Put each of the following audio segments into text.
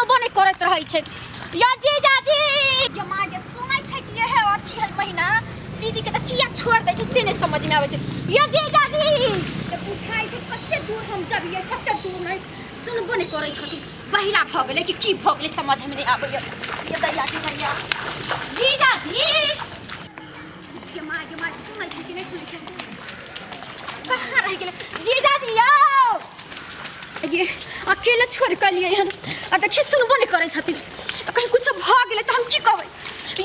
सुनबो नहि करैत रहै छै। या जीजाजी, ये माँ के सुनै छै कि यहे अथी है महीना, दीदी के तऽ किया छोड़ दै छै से नहि समझ में आबै छै। या जीजाजी के बुझाइ छै कते दूर हम जबियै कते दूर नहि, सुनबो नहि करै छथिन। बहिरा भऽ गेलै कि की भऽ गेलै समझ में नहि आबैया। ये दैया के दैया, जीजाजी के माँ के माँ, सुनै छै कि नहि सुनै छै? कहाँ रहि गेलै जीजाजी? यौ ये अकेले छोड़ के लिए हन आ देखिए सुनबो नहि करै छथिन। आ कहीं कुछ भऽ गेलै तऽ हम की कहबै?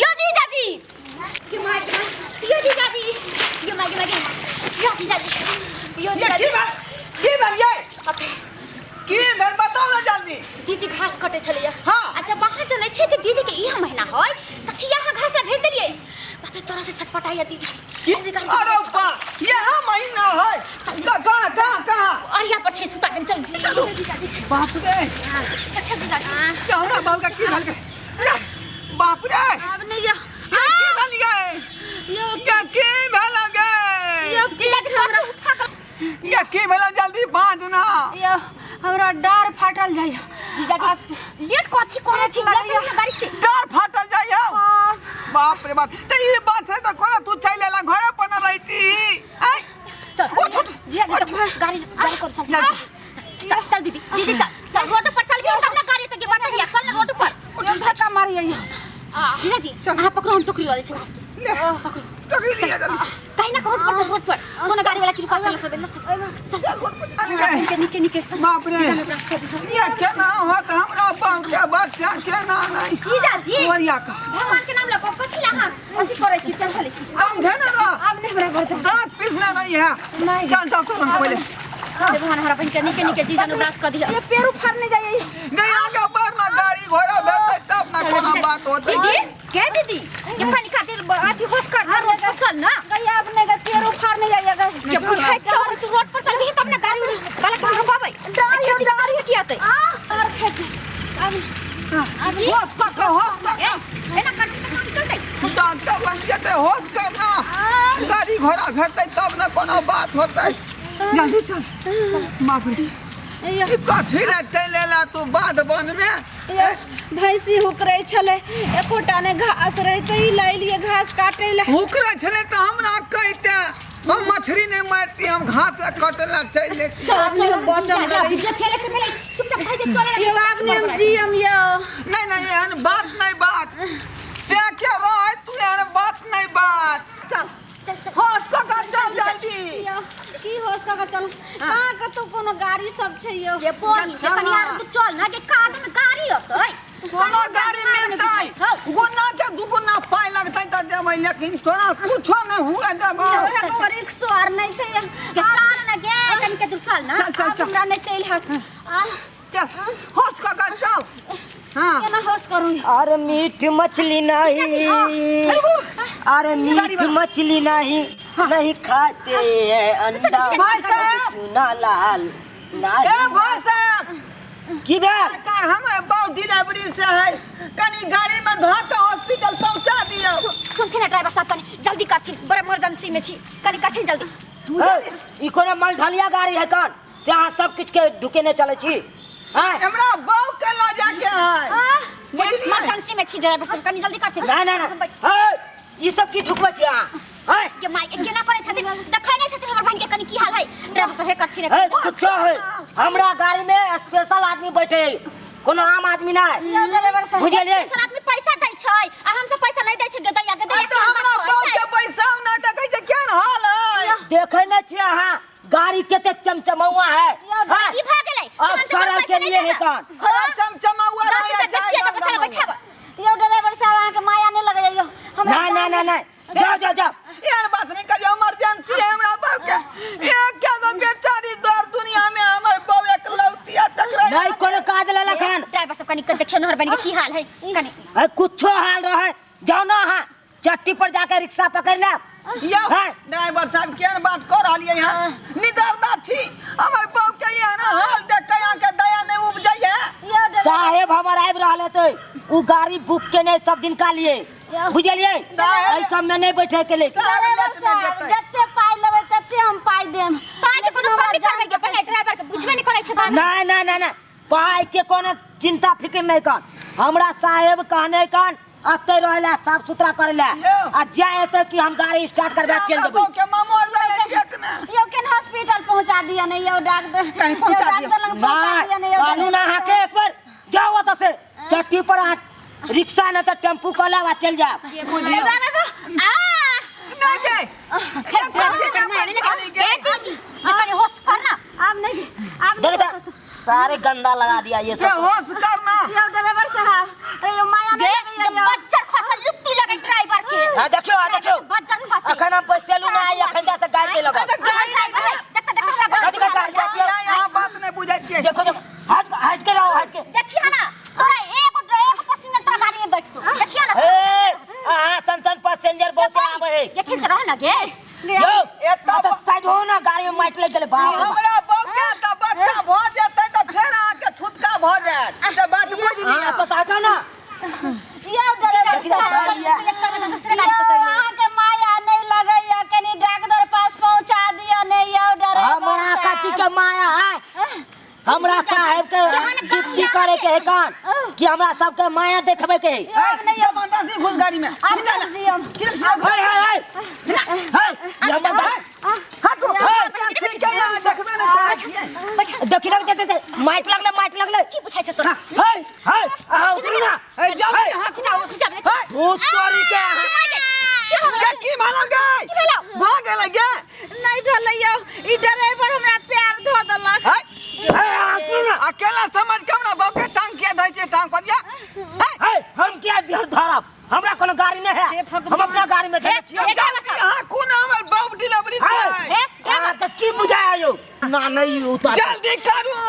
यौ जीजाजी के माय के माय, यौ जीजाजी, ये माय के माय के, यौ जीजाजी, यौ ये जीजाजी। की भेल, की भेल ये? बाप रे। की भेल बताउ ना जल्दी। दीदी घास कटे छलैया। हाँ। अच्छा वहाँ जनै छै कि दीदी के इह महीना होय तऽ किया अहाँ घास भेज देलियै? बाप रे, तोरा से छटपटाइया दीदी। की? दीदी गाड़ी अरे बा, यह महीना है। कहाँ कहाँ कहाँ? अरिया पर छै सुता देन। चल जीजाजी। बाप रे। हाँ, देखियौ जीजाजी। के हमरा बाबू का की भेल के? रे, बाप रे। आब नहीं जा। ये की भेल ये? यो। ये की भेल गे? यो जीजाजी, हमरा उठा के। ये की भेल, जल्दी बांध ना। यो हमरा डार फाटल जाइ। जीजाजी, लेट कथी करे छी? लऽ चलू ना गाड़ी से। डर फाटल जाइ हौ? बाप रे बाप, त ई बात है त कोना तू चलि एला, घरे पर न रहती? ऐ चल। उठ, उठ। जीजाजी, देखो गाड़ी गाड़ी कर, चल। चल। चल चल दीदी, दीदी चल चल, रोड पर चल भी तब ना गाड़ी तक के बात है। चल ना रोड पर। यो धक्का मारिए। जीजाजी। चल। अहाँ पकड़ो, हम टोकरी लऽ लै छी घास के। ले, टोकरी लिया जल्दी। कहीं ना रोड पर चल, रोड पर कोनो गाड़ी वाला कृपा कर चल चल चल चल। अरे निके निके निके। बाप रे, ये केना होत हमरा बाप के बच्चा, केना नहीं? जीजाजी। ओरिया का भगवान के नाम लऽ कथी ला अहाँ अथी करै छी? चल चलै छी। दम घेने रह। आब नहीं हमरा बर्दाश्त। दांत पीसने नहीं है। नहीं। चल चल चल पहले। हे भगवान, हमरा बहिन के निके निके जीजा नु ब्रश कर दिया। ये पेरू फाड़ने जाइए। नहीं, आगे बढ़ ना, गाड़ी घोड़ा भेटतै तब ना कोनो बात होतै। दीदी के दीदी, ये खाली खातिर अथी होश कर ना, रोड पर चल ना। गई अब नहीं गई, पेरू फाड़ने जाइए गई। के बुझाइ छौ, तू रोड पर चलबही तब ना गाड़ी उड़ी वाला के रुकाबै। खेती में गाड़ी से की आतै? और खेत अब। होश कऽ के, होश कऽ के। एना करबी तऽ काम चलतै? डॉक्टर लग जेतै, होश करना, गाड़ी घोड़ा भेटतै तब ना कोनो बात होतै। जल्दी चल। बाप रे, ई कथी रे चलि एला तू बाध वन में? ये भैंसी हुकरै छलै, एकोटा ने घास रहै तऽ ई लैलियै घास काटै लए। हुकरै छलै तऽ हमरा कहिते, हम मछली नहि मारती, हम घास कटै लए चलि जेती। चल आब चल। नहि बचल रहै। जे फेले से फेले, चुपचाप भाई जे चले। यौ आब नहि हम जियम यौ। नहीं नहीं, एहन बात नहीं बात से के रह तू, एहन बात नहीं बात। चल। चल चल। होश कऽ के चल जल्दी। यौ की होश कऽ के चल, कहाँ कतौ कोनो गाड़ी सब छै यौ? ये बोनी चल के ना। कनिया, तू चल ना के काद में गाड़ी अतै। कोनो गाड़ी मिलतै, गुना के दुगुना पाइ लगतै तऽ देबै, लेकिन तोरा कुछो नहि हुए देबौ। चल, चल, एको रिक्शो आर नहि छै यौ। के चल ना गे, कनि के दूर चल ना। चल चल आब चल। हमरा नहि चलि हैत। आ चल, होश कऽ के चल। हाँ। केना होश करू? अरे मीट मछली नहीं, अरे मीट मछली नहीं, नहीं खाते हैं अंडा। भाई साहब। चूना लाल ए नहीं। भाई साहब। की भेल? सरकार, हमर बाप डिलीवरी से है, कनी गाड़ी में धऽ के हॉस्पिटल पहुंचा दियौ। सुनथिन ना ड्राइवर साहब, कनि जल्दी करथिन, बड़ा इमरजेंसी में छी, कनि करथिन जल्दी। हे, ई कोनो मलढलिया गाड़ी है कौन से अहाँ सब किछु के ढुकेने चलै छी? हैं? हमरा बाप के लऽ जाके है, बुझलियै? इमरजेंसी में छी ड्राइवर साहब, कनि जल्दी करथिन। ना ना ना, हे, ई सब की ढुकबै छी अहाँ? हैं? ये माय के केना करै छथिन, देखै नहि छथिन हमर बहिन के कनि की हाल है? ड्राइवर साहब हे करथिन। हे, कुछो है, हमरा गाड़ी में स्पेशल आदमी बैठे है, कोनो आम आदमी नहीं। यौ ड्राइवर साहब। बुझलियै? स्पेशल आदमी पैसा दै छै आ हमसब पैसा नहि दै छै। गदैया गदैया। आ तऽ हमरा बाप के पैसा नहि देखै छै, केहन हाल है। देखै नहि छियै अहाँ गाड़ी कते चमचमौआ है? हैं? की भऽ गेलै? अब तहन तऽ सड़क पैसा के नहि लिए है देबै। कौन? अरे चमचमौआ दस रहै रुपया बेसी है तऽ बच्चा बैठाब। यौ ड्राइवर साहब, अहाँके माया नहि लगैया यौ हमरा। ना ना ना ना, जाओ जाओ जाओ। एहन बात नहीं करियो, इमरजेंसी है हमरा बाप के। एक के गो बेचारी दर दुनिया में हमर बाप एकलौतिया तकरा। नहीं कोनो काज लेलक हन। ड्राइवर सब कनि देखियौ नहर बनि के की हाल है कनि। अरे कुछो हाल रहे, जाओ ना अहाँ चट्टी पर जाके रिक्शा पकड़ लेब। यौ हैं? ड्राइवर साहब, केहन बात कऽ रहलियै यहाँ? निदर्दा छी, हमर बाप के एहन हाल देख के अहाँके दया नहीं उपजैया? यौ ड्राइवर साहेब हमर आबि रहल हेतै, उ गाड़ी बुक केने सब दिन का लिए, बुझलियै? साहेब- एहि सब में नहीं बैठे के लिए। साहेब ड्राइवर लेट में साहब, जेतै। जते पाइ लेबै तते हम पाइ देम। पाइ के कोनो लेकिन हमरा कमी जान करबै के के पहिले ड्राइवर के बुझबे नहि करै छै बात। नहीं नहीं नहीं नहीं, पाई के कोनो चिंता फिक्र नहीं कर। हमरा साहेब कहने कन अते रहे ला, साफ सुथरा करे ला। यौ। आ जाए एते कि हम गाड़ी स्टार्ट करबे चल हमरा देबै। बहू के ममोर लगे पेट में। यौ केन हॉस्पिटल पहुंचा दिया ने यौ डॉक्टर। कहीं पहुंचा दियौ। डॉक्टर लग पहुंचा दिया ने यौ। कहलू ना अहाँके एक बेर जाओ ओतऽ से चट्टी पर अहाँ रिक्शा नहीं तो टेम्पू कऽ लेब आ चलि जायब। बुझियौ। आ नहीं गए। कनी होश कर ना। आब नहीं, आब नहीं। देख तो, सारे गंदा लगा दिया ये ये सब। होश करना। यौ ड्राइवर साहब, अरे यौ माया गे नहीं लगैया यौ। बच्चर खसल लुत्ती लगे ड्राइवर के। हाँ देखियो, हाँ देखियो। बच्चर खसल। अखन हम पैसेलू ना आई, अखन जा से गाड़ी के लगल। अरे गाड़ी नहीं दे। देख देख हमरा। कथी के गाड़ी जाइ छियै? यहाँ बात नहीं बुझै छियै। देखो देखो, हट हट के रहो, हट के। देखियो ना तोरा एक एक पैसेंजर तोरा गाड़ी में बैठतो, देखियो ना। ए अहाँ सन सन पैसेंजर बहुत आबै है। ये ठीक से रह ना गे। यौ ए तब तऽ साइड हो ना, गाड़ी में माटि लागि गेलै। बाप रे बाप। हमरा बौके तऽ बच्चा भऽ जेतै तऽ फेर अहाँके छुटका भऽ जायत, से बात बुझि अहाँ लिअ। तऽ हटो ना। यौ ड्राइवर देखियौ, साहब, गाड़ी ये। दूसरे यौ गाड़ी पकड़ ले। अहाँके माया नहीं लगैया, कनी डॉक्टर पास पहुंचा दिया ने यौ ड्राइवर हमरा कथी साहब। के माया है? हमरा साहेब के डिप्टी करे के है कान कि हमरा सबके माया देखबे के है। आब नहीं यौ। जबरदस्ती घुस गाड़ी में। आब नहीं जियम। चल हे हे हे हे, ये हमर हटो। टैक्सी के यहाँ देखबे नहीं करै छियै। बैठ। देखी देख देख देख, माइक लगले, माइक लगले। की पूछै छै तोरा? हे हे, अहाँ उतरू ना। ए जल्दी हट। ना उठ जा। भूत तोरी के अहाँ। गे की भेल गे? भऽ गेलै गे? नहीं भेलै यौ, ई ड्राइवर हमरा पैर धो देलक। है हे अहाँ उतरू ना। अकेला समझ के हमरा बाप के टांग किया धै छियै टांग पर या। है हे हम किया धरब? हमरा कोनो गाड़ी नहीं है, हम अपना गाड़ी में धरने छियै। जल्दी अहाँ कोन हमर बाप डिलीवरी हे, छै। अहाँ के की बुझाय यौ? ना नहीं उतार। जल्दी करू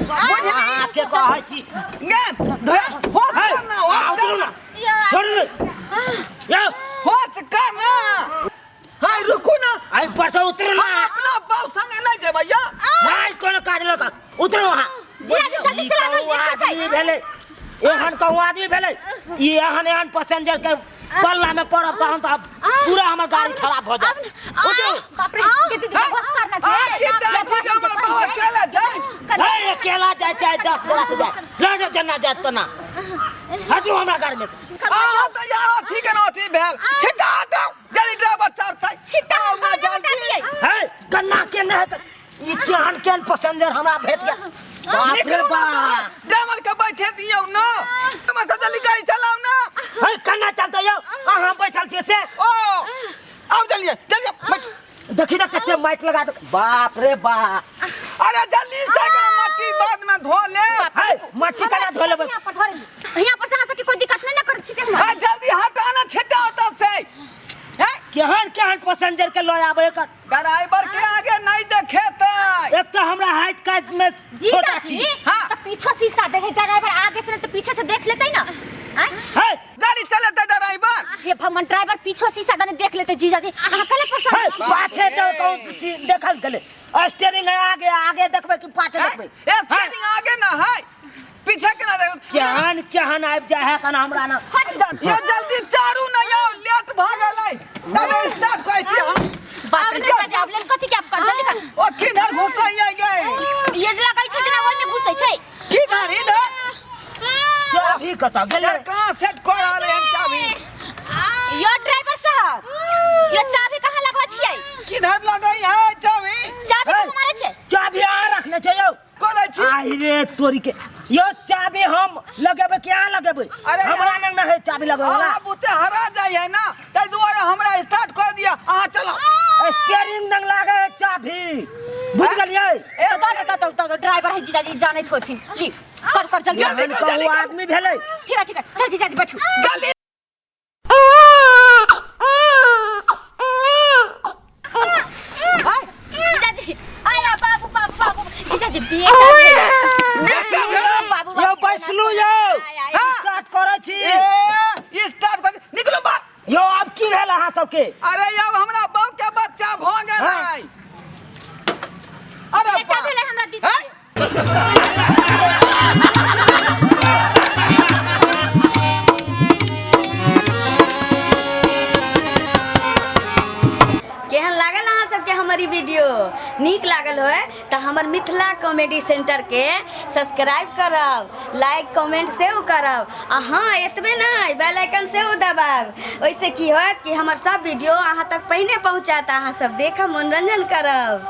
बुझली। अहाँ के कहै छी। गे धोया होश हे, करना, होश अहाँ उतरू करना। ना, छोड़ू ना यौ। होश करना। हाय रुकू ना। आई पर से उतरू ना। हम अपना बाप संगे नहीं जेबै या। नहीं कोनो काज लग, उतरू अहाँ। जी जल्दी चला ना, लेट हो छै। आदमी भेलै एहन, कहूँ आदमी भेलै ई एहन एहन पैसेंजर के पल्ला में पड़ब तहन तऽ पूरा हमर गाड़ी खराब भऽ जायत। उतरू। बाप रे, के दीदी होश करना। आ गे की चाहे छी हमर बाप अकेला जाय। हे अकेला जाय चाहे 10 गोरा से जाय, लऽ जाओ जेना जायत तना। हटू हमरा गाड़ी में से। अहाँ तऽ यार अथी के अथी भेल छिटा हटाउ जल्दी, ड्राइवर चढ़तै। छिट्टा आओ ना हटा जल्दी। दियै। हे गन्ना के नहीं है, ई केहन केहन पैसेंजर हमरा भेट गेल, बाप रे निकलू ना बाप। बाहर, ड्राइवर के बैठे दियौ ना, हमर सब जल्दी गाड़ी चलाउ ना। हे कन्ना चलते यौ, अहाँ बैठल छियै से। ओ आउ जल्दी जल्दी बैठ। देखी तऽ कते माइक लगा दे, बाप रे बाप। अरे जल्दी से करो, मट्टी बाद में धो ले। हे मट्टी केना धो लेबै? यहाँ पर धर, यहाँ पर से अहाँ सबके कोई दिक्कत नहीं ना कर छिटे हमरा। अरे जल्दी हटा ना छिटा ओतऽ से। हैं? केहन केहन पैसेंजर के लऽ आबै एकर। ड्राइवर के आगे नहीं देखेतै। एक तऽ हमरा हाइट का में जी छोटा चाची छी। हाँ। तो पीछो शीशा देखे ड्राइवर, आगे से नहीं तो पीछे से देख लेते ना। आय? हे गाड़ी चलेतै ड्राइवर। हे भगवान, ड्राइवर पीछो शीशा दने देख लेते। जीजाजी अहाँ कले हे पसंद पाछे तऽ कहूँ देखल गेलै, स्टेरिंग है आगे, आगे देखबै कि पाछे देखबै? स्टेरिंग आगे ना है, पीछे के ना देखो। केहन केहन आबि जाइ है कना हमरा ना। ये जल्दी चारू ना यौ, लेट भ गेलै। तबे स्टार्ट करै छी हम। बाप रे जीजाजी, आब लेन कथी के? आप कर जल्दी कर। ओ किधर घुसै गे? ये जे लगै छै जेना ओहि में घुसै छै। किधर इधर? चाभी कतऽ गेलै? इधर कहाँ सेट कऽ रहल हन चाभी? यो ड्राइवर साहब, यो चाबी कहाँ लगबै छियै? किधर लगै है चाभी? चाबी हे। कहाँ मारै छै? चाभी अहाँ रखने छै यौ? कऽ दै छी। आई रे तोरी के, यो चाभी हम लगेबै कि अहाँ लगेबै? अरे हमरा लग ना है चाभी लगबै वाला। अहाँ बुते हरा जाइ है ना, ताहि दुआरे हमरा स्टार्ट कऽ दिअ, अहाँ चलाउ। स्टेरिंग लग लागे है चाभी, बुझ गेलियै? ए, तो तो तो तो ड्राइवर है जीजाजी, जानैत होथिन जी। कर कर जल्दी। जल्दी केहन कर, जल्दी कहूँ कर। आदमी भेलै। ठीक है ठीक है, चल जीजाजी बैठू। जल्दी। हाय, जीजाजी आया, बाबू बाबू बाबू, जीजाजी बेटा भेलै। बेटा भेलै। बाबू यौ बैसलू यौ। आय, आय। हाँ। स्टार्ट करै छी। ए स्टार्ट कर, निकलू बाहर। यौ आब की भेल अहाँ सबके? अरे अब हमरा बहू के बच्चा भऽ गेलै। अरे बेटा बाप। भेलै हमरा दीदी। हैं? केहन लागल अहाँ? अहाँ सबके हमर ई वीडियो नीक लागल होय तऽ हमर मिथिला कॉमेडी सेंटरके सब्सक्राइब करब, लाइक कमेंट सेहो करब आ हँ एतबे नहि बेल आइकन सेहो दबायब। ओहिसँ की होयत कि हमर सब वीडियो अहाँ तक पहिने पहुँचत, अहाँ सब देखब, मनोरंजन करब।